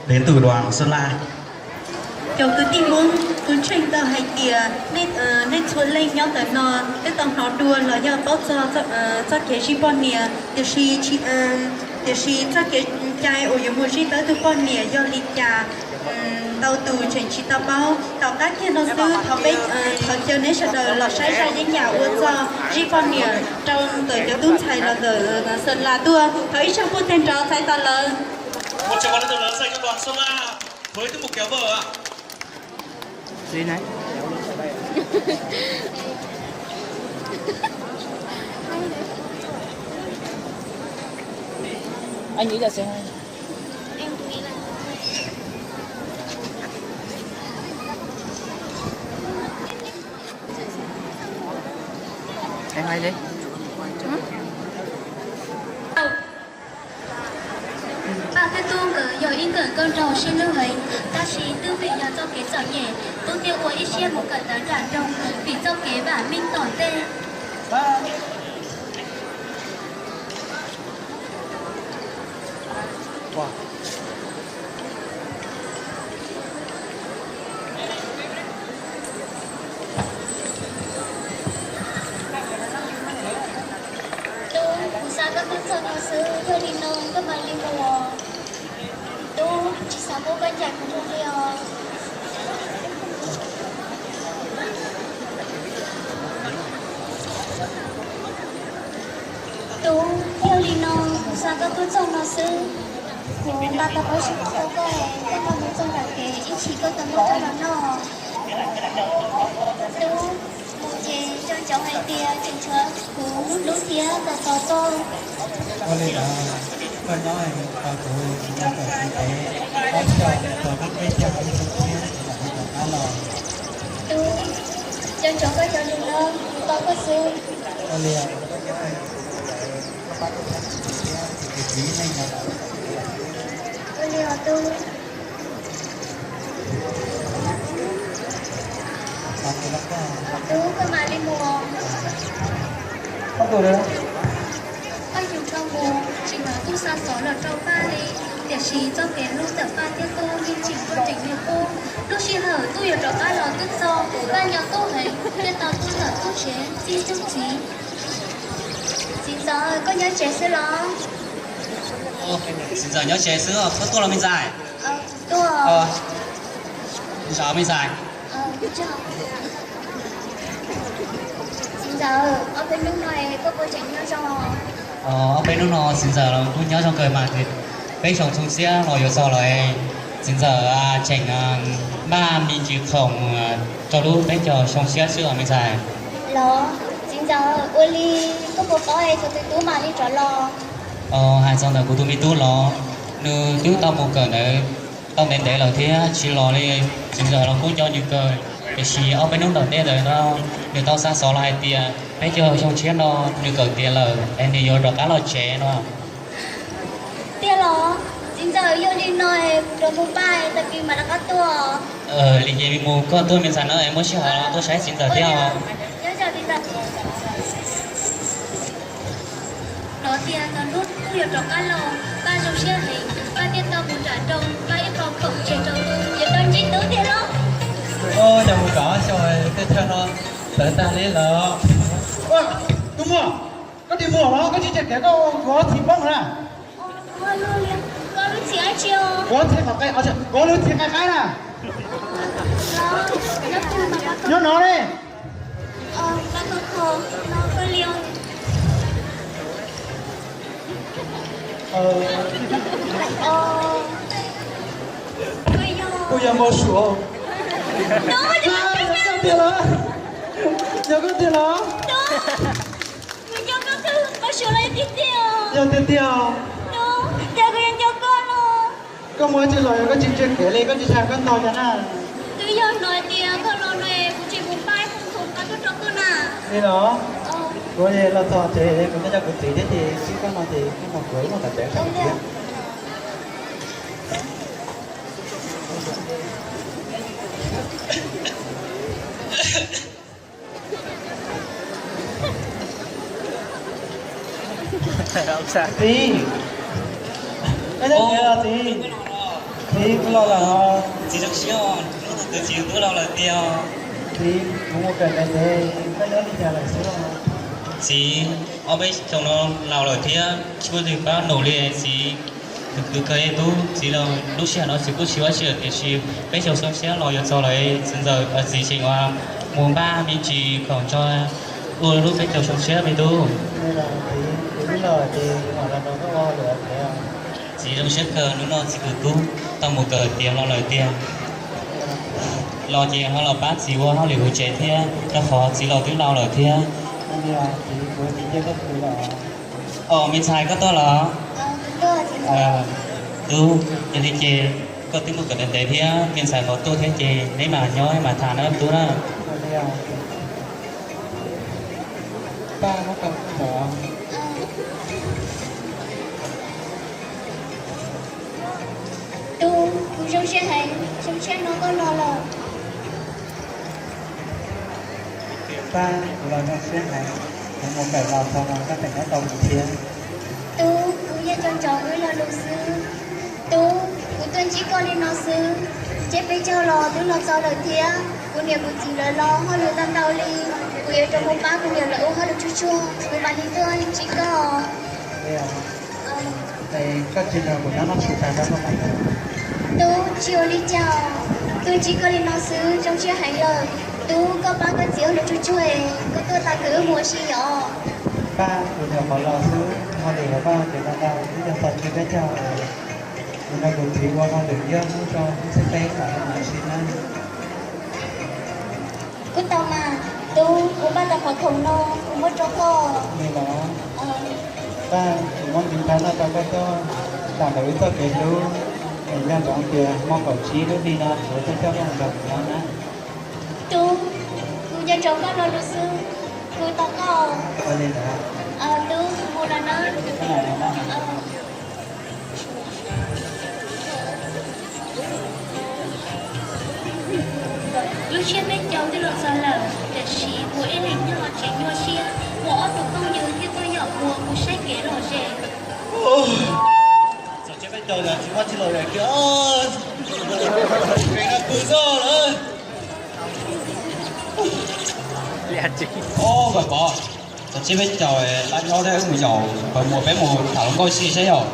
Đến từ đoàn Sơn La. Cov kwv tij Hmoob, kuv ntseeg tau hais tias nej txhua leej nyob ntawm no twb tau hnov dua los yog paub txog txoj kev zij poj niam, tiam sis txoj kev cai uas yuav mus zij tau tus poj niam yog li cas, ntau tus tseem tsis tau paub. Tom qab kiag no xwb, thov peb, thov caw neb sawv daws los saib zaj yeeb yam ua txog zij poj niam rau ntawm cov tub ntxhais los ntawm Xeem Las tuaj. Thov ib zaug pub teg nrov txhais tos lawv. Paj thiab tub nkawd yog ib nkawm nkauj nraug siab hlub heev, tab sis twb vim yog txoj kev txom nyem, tub thiaj ua ib siab mus kawm ntawv nram nroog vim txoj kev vam meej tom ntej. Tub, kuv xa koj tuaj txog no xwb, yog li no koj mam li mus. Tub, tsis xav pub koj ncaim kuv mus li os. Tub, yog li no kuv xa koj tuaj txog no xwb. Kuv nqa tau pob zeb rau koj, koj nqa mus txog nram kev ib chim koj tau muab rau los noj. Tub, mus ces nco ntsoov hais tias tseem tshuav kuv hlub thiab tos tos koj. Ua li ntawd, koj nyob tos kuv, kuv nyob tos kuv peb, ob xyoos tos koj peb xyoos ib xyoos thiab kuv mam li rov qab los. Tub, nco ntsoov koj cov lus no, kuv tos koj xwb. Ua li, koj pab kuv thiab, kuv txiv neej no. Ua li os tub. Tub, koj mam li mus. Paj Yus, koj mus tsis hnov tub xa xov los rau Paj li, tiam sis txoj kev hlub ntawm Paj thiab tub yeej tseem muaj teem niaj qub. Lub sij hawm tub yuav rov qab los twb txog, Paj nco tub heev thiaj tau tuaj ntawm tub tsev txib tub txiv. Txiv ntxawm, koj nyob tsev xwb los? Txiv ntxawm nyob tsev xwb, koj tuaj los me ntxhais? Tuaj. Zam me ntxhais. Txiv ntxawm, ob peb hnub no koj puas tseem nyob zoo? Ob peb hnub no txiv ntxawm los kuj nyob zoo kawg mas, peb xyoo txhua xiab los yuav txog los, txiv ntxawm tseem npaj me ntsis khoom rau lub peb caug xyoo tshiab xwb os me ntxhais. Los, txiv ntxawm, ua li koj puas paub es txog tus tub mam li rov los? Hais txog ntawm kuv tus me tub los, nws twb tau mus kawm ntawv tau ntev ntev lawm thiab tsis los li. Txiv ntxawm los kuj nco nws kawg, tiam sis ob peb hnub tom ntej ntawd no nws tau xa xov los hais tias peb caug xyoo tshiab no nws kawm tiav lawm es nws yuav rov qab los tsev no. Tiag los? Txiv ntxawm, yog li no kuv rov mus pab, tag kis mam rov qab tuaj. Li ces mus koj tuaj me ntxhais na, muaj sij hawm tuaj saib txiv ntxawm thiab os. Hnov tias txog hnub tub yuav rov qab los, Paj zoo siab heev, Paj thiaj tau mus nram nroog pab ib qho khoom tseg rau tub, yuav tau ntsib tub tiag los? Yog mus kaum ob xyoos tej chaw no txawv tag li lawm. Tub Muaj, koj tsis mus los koj tsis tseg kev, koj kuv ob txhais poob na. Kuv ob txhais, kuv ob lub txhais qaib qaib na. Nyob no ne. Kuj yog npau suav. Yog koj tiag los? Yog koj tiag los? Yog tiag tiag. Koj muaj tsis los yog koj tsis tseg kev li, koj tsis tshaj koj ntog cas na. Twb yog hnov tias koj los no kuv tsis mus pab, kuv qab tuaj rau koj na. Li los? Kuv los txog tsev kuv tuaj coj kuv txiv thiab ces tsis koj no ces koj mus kuv ib mus tom tsev saib kuv txiv. Txiv, koj nyob tsev los txiv? Txiv, kuv los lawm os. Txiv, zoo siab os, hnub no txiv twb los lawm tiag. Txiv, kuv mus kawm ntawv ntev, koj nyob li cas lawm xwb os? Txiv, ob peb xyoos no laus lawm thiab tsis muaj leej twg pab nus li txiv. Tus kawg tub txiv los lub sij hawm no txiv kuj tsis ua dab tsi tiam sis peb xyoos xyoo tshiab los yuav txog lawm, txiv ntxawm txiv tseem ua mus npaj me ntsis kom tso ua lub peb caug xyoo tshiab me tub. Txiv, zoo siab kawg hnub no txiv tus tub tau mus kawm tiav los lawm tiag. Los ces ho los pab txiv ua hauj lwm hauv tsev thiab, rau qhov txiv los twb laus lawm thiab. Os, me ntxhais koj tuaj los? Tub, yog li ces koj twb mus kawm ntev ntev thiab, me ntxhais qhov tuaj thiab ces neb mam nyob mam tham na tub na. Tub, kuv zoo siab heev, zoo siab hnub koj los lawm. Pab, kuv los zoo siab heev, kuv mus kawm los txog no koj tseem nyob tau kuv thiab. Tub, kuv yeej tso ntsoov wb lo lus xwb. Tub, kuv tuaj ntsib koj li no xwb, tsiab peb caug los twb los txog lawm thiab. Kuv niam kuv txiv lawv los hauj lwm tau ntau li, kuv yuav rov mus pab kuv niam lawv ua hauj lwm tsuag tsuag, kuv mam li tuaj ntsib koj. Koj tsis nrog kuv nyob no tsis tas rau koj mas. Tub, tsis ua li cas, tuaj ntsib koj li no xwb zoo siab heev lawm. Tub, koj pab koj txiv ua hauj lwm tsuag tsuag, koj tuaj tag kis wb mus ua si yom. Pab, kuv nyuam qhuav los xwb, hauj lwm hauv vaj hauv tsev ntau ntau, twb yog txog tsiab peb caug, kuv nrog kuv txiv ua hauj lwm ib ob hnub tso, ib hnub txhiab peb mam li mus ua si na. Kuv tau mas, tub, kuv npaj tau qhov khoom no kuv muab rau koj. Li los, pab, kuv muab ntxiv nthav no rau koj coj, lam ntawm wb txoj kev hlub, es nco ntsoov tias hmo kaum tsib lub hli no kuv tuaj coj koj mus nrog kuv nyob na. Tub, kuv nco ntsoov koj lo lus xwb, kuv tos koj. Ua li ntawd. Tub, kuv mus lawm na. Lub tsiab peb caug twb los txog lawm, tiam sis kuv ib leeg nyob tseem nyuaj siab, muaj ob tug phooj ywg thiab koj yom, ua kuv saib kev lom zem. Txog tsiab peb caug los tsis muaj txij los zem kiag, pw zog lawm. Pov, txog tsiab peb caug lawm nyob thiab wb mus yaum, peb mus, peb mus tham hluas nkauj ib si saib yom.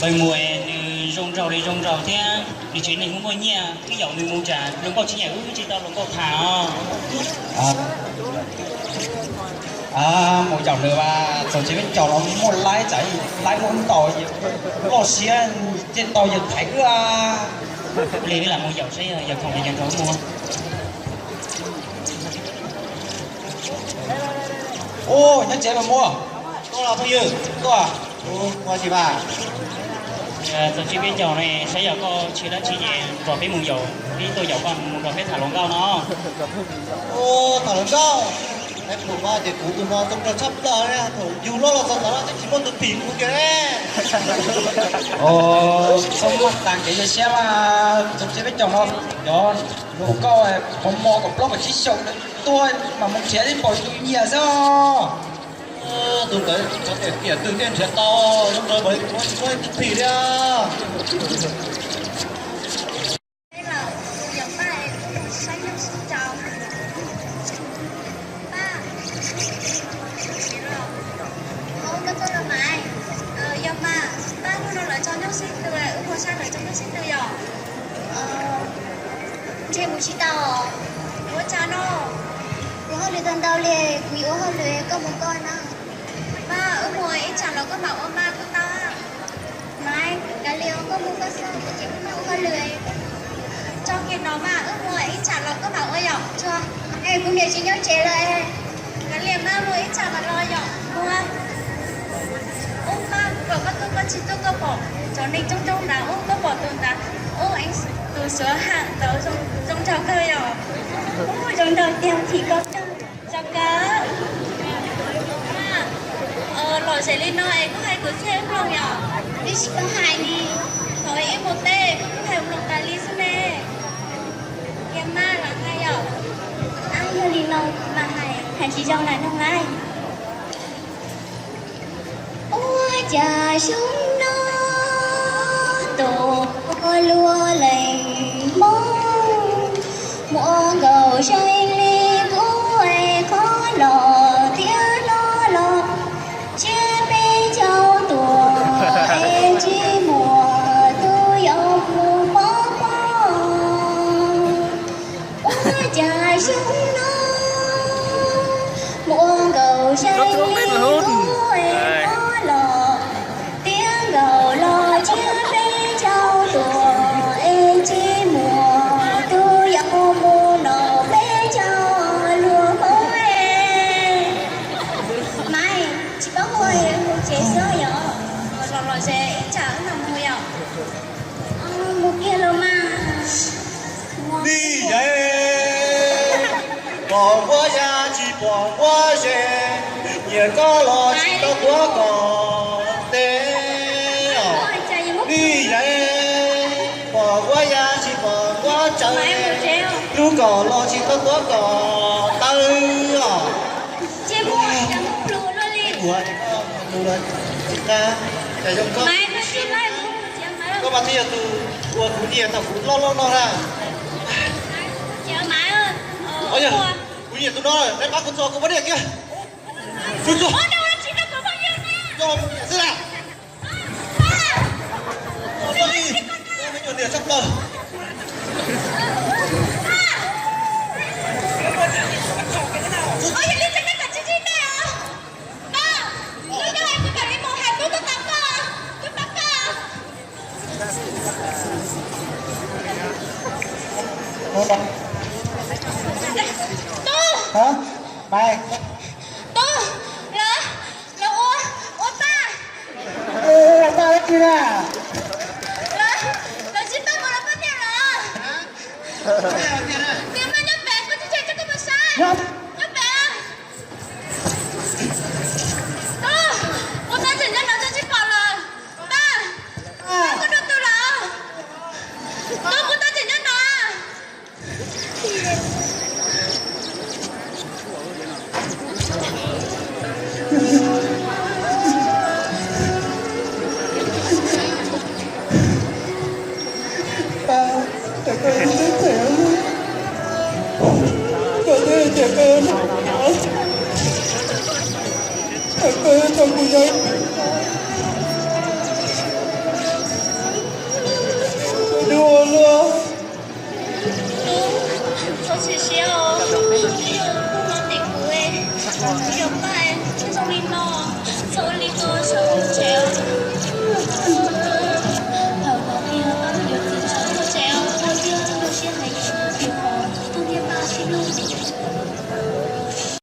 Peb mus, nws zoo nraug li zoo nraug thiab nws tsev neeg muaj muaj nyiaj, wb yaum nws mus tsam hluas nkauj tsis nyiam wb tsis tau hluas nkauj tham os. Mus yaum nws mas txog tsiab peb caug los muaj laib, tsam laib muaj ntau, loj siab, tej tau yawg thaiv wb. Li wb lam mus yaum saib yawg khoom li nco nrog wb mus. Ub, nyob tsev mas muaj. Koj los phooj ywg, koj ua tsis mas. Txog tsiab peb caug no saib yog koj tsis dab tsi ces nrog peb mus yaum, peb tuaj yaum koj mus nrog peb tham hluas nkauj no. Tham hluas nkauj, kuv mas ces kuv tus no zoo nraug tshaj plaws, thaum yus loj los txog ntawd no twb tsis muaj tus phim kuv kiag ne. Txhob maj tas kev cia siab mas, txog tsiab peb caug no cov hluas nkauj qhov muag kaum plaub kaum tsib xyoos tuaj mas mus nrhiav ib pom tus nyiam xwb. Tus ntawd cov tiam tiam twg thiaj nrhiav tau, zoo nraug npaum li kuv tsis muaj ib tug phim li. Yog mas, pab hnub no lawv tso nyob sib tw, wb mus sab lawv tso nyob sib tw yom. Ntshe mus tsis tau, ua cas no? Kuv hauj lwm tau ntau li, kuv yuav ua hauj lwm, koj mus koj na. Mas wb mus ib tsam los koj mam ua mas kuv tau. Mas kav liam, koj mus koj xwb, kuv ces kuv mam ua hauj lwm. Tso kiag no mas wb mus ib tsam los koj mam ua yom. Es kuv niam tsis nyob tsev lawm. Kav liam, mas mus ib tsam mam los yom. Mus. Ub, mas kuv kom koj tuaj koj tsis tuaj, koj pom cov neeg coob coob ntawd, ub, koj pom tus ntawd, ub, tus Suav Ham ntawd zoo nraug kawg yom. Ub, zoo nraug tiag, thim koj kawg. Zoo kawg. Lom zem li no es koj hais kuv thiaj mloog yom. Ib sim koj hais ni, thaum ib mus teb koj kuj hais mloog tas li xwb ne. Kiag mas lam hais yom. Ab, yog li no mas hais, hais tsis zoo lam noog lauj. Ua cas xyoo no luag leej Hmoob, muaj nkaus zeeg li kuv es qhov los thiab hlob los, tsiab peb caug tuaj es tsis muaj tus yuav mus pov pob. Ua cas xyoo no muaj nkaus zeeg li kuv es qhov los, tiav nkaus los tsiab peb caug tuaj es tsis muaj tus yuav mus noj peb caug luag Hmoob. Maiv, tsis paub hu, hu tsev xwb yom, los los ze ib tsam wb mam mus yom. Mus kiag los mas. Nij yawm, pom nquab ya tsis pom nquab ze, nyiam koj los tsis tau tuav kom teb. Nij yawm, pom nquab ya tsis pom nquab tsawv, hlub kom los tsis tau tuav kom taw os. Koj mas thiaj yog tus uas kuv nyiam thaum kuv loj loj no na. Kuv nyiam tus no, neb pab kuv txog kuv poj niam kiag. Xwb na. Me nyuam niam tshaj plaws. Hab, Maiv. Tub, lawv, lawv ua, ua tag. Ua tag dab tsi na? Lawv, lawv tsis tau mus lawv poj niam los. Nws mas nyob pem, koj tsis tseg tso koj mus saib. Nyob pem. Tub, kuv tab tseem nyob no tsis pom lawm. Pab, pab, kuv rau tus lawm. Tub, kuv tab tseem nyob no. Pab, koj twb tias koj, koj twb tias koj, koj tso kuv nyob, kuv dua luaj. Tub, txhob txhim siab os, twb yog koj los tim kuv, kuv yog Paj, tsis zoo li no, txhob ua li ko, sawv mus tsev os. Thaum no kiag pab yuav txiv tsawv mus tsev os, koj thiaj zoo siab heev, vim qhov tub thiab Paj sib hlub.